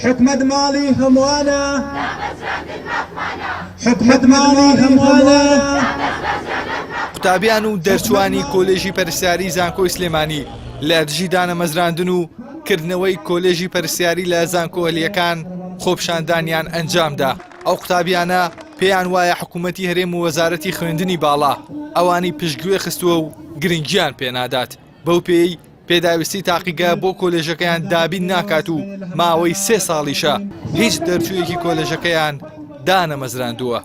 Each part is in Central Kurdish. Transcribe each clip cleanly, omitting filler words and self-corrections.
حکومەت ماڵی هەمووانە. حکومەت ماڵی هەمووانە. قوتابیان و دەرچووانی کۆلێژی پەرستیاری زانکۆی سلێمانی لە دژی دانەمەزراندن و کردنەوەی کۆلێژی پەرستیاری لە زانکۆ ئەهلییەکان خۆپیشاندانیان ئەنجامدا. ئەو قوتابیانە پێیان وایە حکوومەتی هەرێم و وەزارەتی خوێندنی باڵا ئەوانی پشتگوێ خستووە و گرنگیان پێنادات، بەو پێیەی پێداویستی تاقیگە بۆ کۆلێژەکەیان دابین ناکات و ماوەی سێ ساڵیشە هیچ دەرچوویەکی کۆلێژەکەیان دانەمەزراندووە.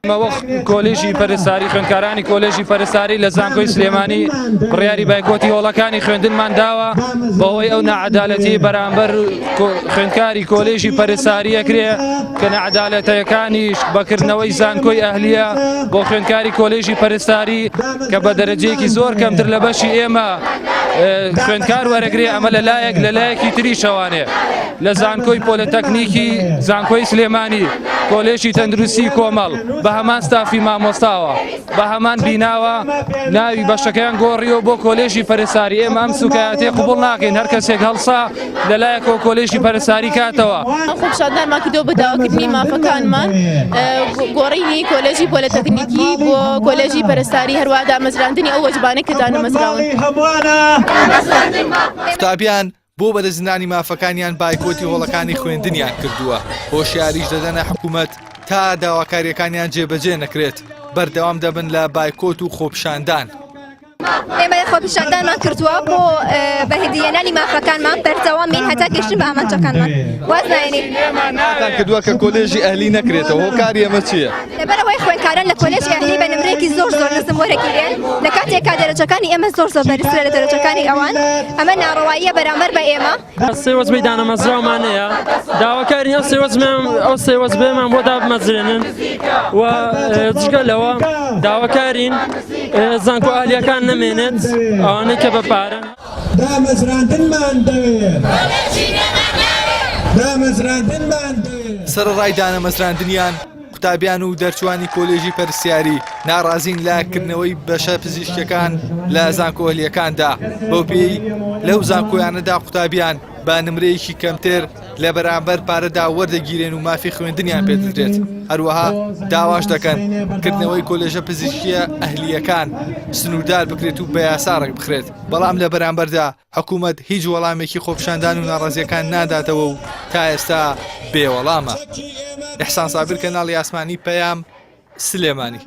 ئەمە کۆلێژی پەرستاری خوێندکارانی کۆلێژی پەرستاری لە زانکۆی سلێمانی بڕیاری بایکۆتی هۆڵەکانی خوێندنمان داوە بەهۆی ئەو ناعەدالەتی بەرامبەر خوێندکاری کۆلێژی پەرستاری ئەکرێ کە ناعەدالەتەکانیش بەکردنەوەی زانکۆی ئەهلیە بۆ خوێندکاری کۆلێژی پەرستاری کە بە دەرەجەیەکی زۆر کەمتر لە بەشی ئێمە خوێندکار وەرەگرێ ئەمە لە لایەک لە لایەکی تریشەوانێ لە زانکۆی پۆلەتەکنیکی زانکۆی سلێمانی کۆلێژی تەندروستی کۆمەڵ بە هەمان ستافی مامۆستاوە بە هەمان بیناوە ناوی بەشەکەیان گۆڕیەوە بۆ کۆلێژی پەرستاری ئێمە ئەم سوکایەتیە قبوڵ ناکەین هەر کەسێک هەڵسا لەلایەکەوە کۆلێژی پەرستاری کاتەوە. خۆپیشاندانمان کردەوە بە داواکردنی مافەکانمان گۆڕینی کۆلێژی پۆلەتەکنیکی بۆ کۆلێژی پەرستاری هەروە دامەزراندنی ئەو وەجبانەی کە دانەمەزراون. قوتابیان بۆ بەدەستهێنانی مافەکانیان بایکۆتی هۆڵەکانی خوێندنیان کردووە، هۆشیاریش دەدەنە حکومەت تا داواکارییەکانیان جێبەجێ نەکرێت بەردەوام دەبن لە بایکۆت و خۆپیشاندان. ئێمە خۆپیشاندانمان کردووە بۆ بەهدیهێنانی مافەکانمان بەردەوامین هەتا گەیشتن بە ئامانجەکانمان واز نایەنین. تان کردووە کە کۆلێژی ئەهلی نەکرێتەوە هۆکاری ئەمە چییە؟ لەبەرئەوەی خوێندکاران لە کۆلێژی ئەهلی بە نمرەیەکی زۆر زۆر نزم وەرەگیرێن لە کاتێکا دەرەجەکانی ئێمە زۆر زۆر بەرزترە لە دەرەجەکانی ئەوان ئەمە ناڕەواییە بەرامبەر بە ئێمە. سێ وەجبەی دانەمەزراومان هەیە داواکارین ئەو سێ وەجبەیان ئەو سێ وەجبەیەمان بۆ دابمەزرێنن و جگە لەوە داواکارین زانکۆ ئالیەکان نەمێنێت ئەوانەی کە بە پارەن. دامەزراندنمان دەوێت. دامەزراندنمان دەوێت. سەرەڕای دانەمەزراندنیان، قوتابیان و دەرچووانی کۆلێژی پەرستیاری ناڕازین لە کردنەوەی بەشە پزیشکیەکان لە زانکۆ ئەهلیەکاندا، بەو پێیەی لەو زانکۆیانەدا قوتابیان بە نمرەیەکی کەمتر لە بەرامبەر پارەدا وەردەگیرێن و مافی خوێندنیان پێدەدرێت، هەروەها داواش دەکەن کردنەوەی کۆلێژە پزیشکیە ئەهلییەکان سنووردار بکرێت و بە یاسا ڕێکبخرێت، بەڵام لە بەرامبەردا حکومەت هیچ وەڵامێکی خۆپیشاندان و ناڕازییەکان ناداتەوە و تا ئێستا بێ وەڵامە. ئیحسان سابیر کەناڵی ئاسمانی پەیام، سلێمانی.